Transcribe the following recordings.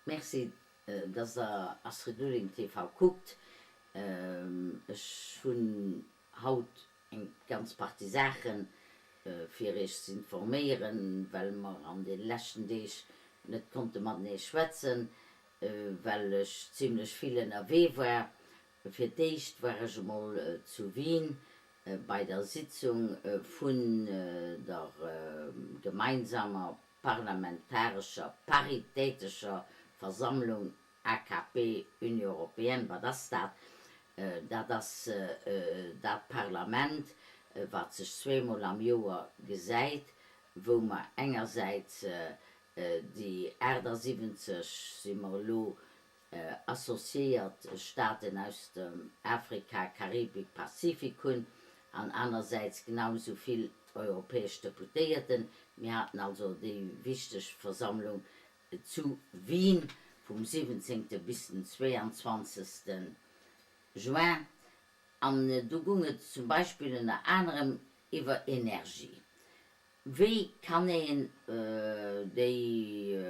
Merci dass der Astrid Lulling TV kuckt. Ech hunn haut eng ganz Partie Saachen fir iech ze informéieren, well mer an de leschten Deeg net konnte matenee schwätzen, well ech zimlech vill ënnerwee war. Fir d'éischt war ech emol zu Wien bei der Sitzung vun der gemeinsamer parlamentarescher paritätescher Versammlung AKP, Union Européenne, wat ass dat? Dat ass dat Parlament, wat sech zweemol am Joer gesäit, wou mer engersäits déi 78, si mer elo, associéiert Staaten aus dem Afrika, Karibik, Pazifik hunn an anersäits genau esou vill europäesch Deputéierten. Mir haten also déi wichteg Versammlung zu Wien vum 17. bis den 22. Juin an do gung et zum Beispill ënner anerem iwwer Energie. Wéi kann een déi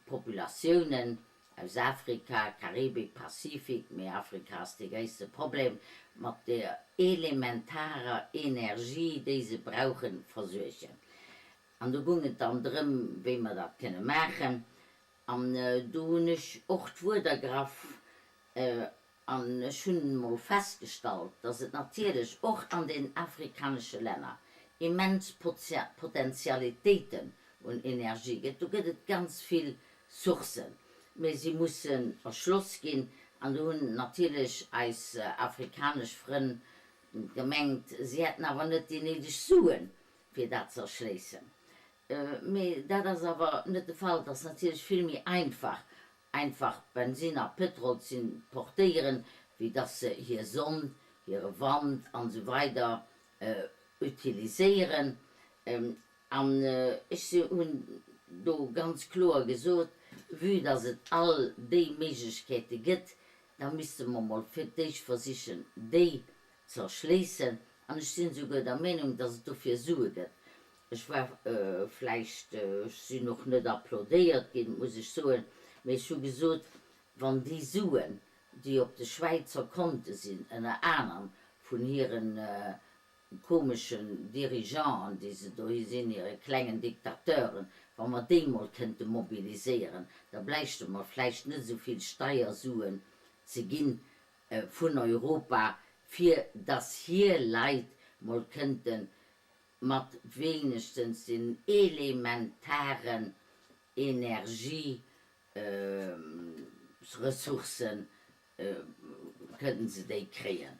Populatiounen aus Afrika, Karibik, Pazifik, mee Afrika ass dee gréisste Problem, mat der elementarer Energie, déi se brauchen, versuergen? An do goung et dann drëm, wéi mer dat kënne maachen. An do hunn ech och d'Wuert ergraff An ech hunn emol festgestallt, dass et natierlech och an den afrikanesche Länner immens Potentialitéiten un Energie gëtt. Do gëtt et ganz vill Sourcen, mä si mussen erschloss ginn. An do hunn natierlech eis afrikanesch Frënn gemengt, si hätten awer net déi néideg Suen, fir dat ze erschléissen. Mä dat ass awer net de Fall. Et ass natierlech vill méi einfach, einfach Bensin a Pëtrol z'importéieren, wéi dass se hir Sonn, hire Wand an esou weider utiliséieren. An ech hunn do ganz kloer gesot, vue dass et all déi Méiglechkeete gëtt, da misste mer mol fir d'éischt versichen, déi ze erschléissen. An ech sinn esouguer der Meenung, dass et dofir Sue gëtt. Ech war vläicht, ech sinn och net applaudéiert ginn, muss ech soen, mee ech hu gesot, wann déi Suen, déi op de Schwäizer Konte sinn, ënner anerem vun hire komeschen Dirigeanten, déi se dohi sinn, hire klengen Diktateuren, wa mer déi mol kënnte mobiliséieren, da bläichte mer vläicht net esou vill Steiersuen ze ginn vun Europa, fir dass hir Leit mol kënnten mat wéinegstens den elementaren Energieressourcen kënnten se déi kréien.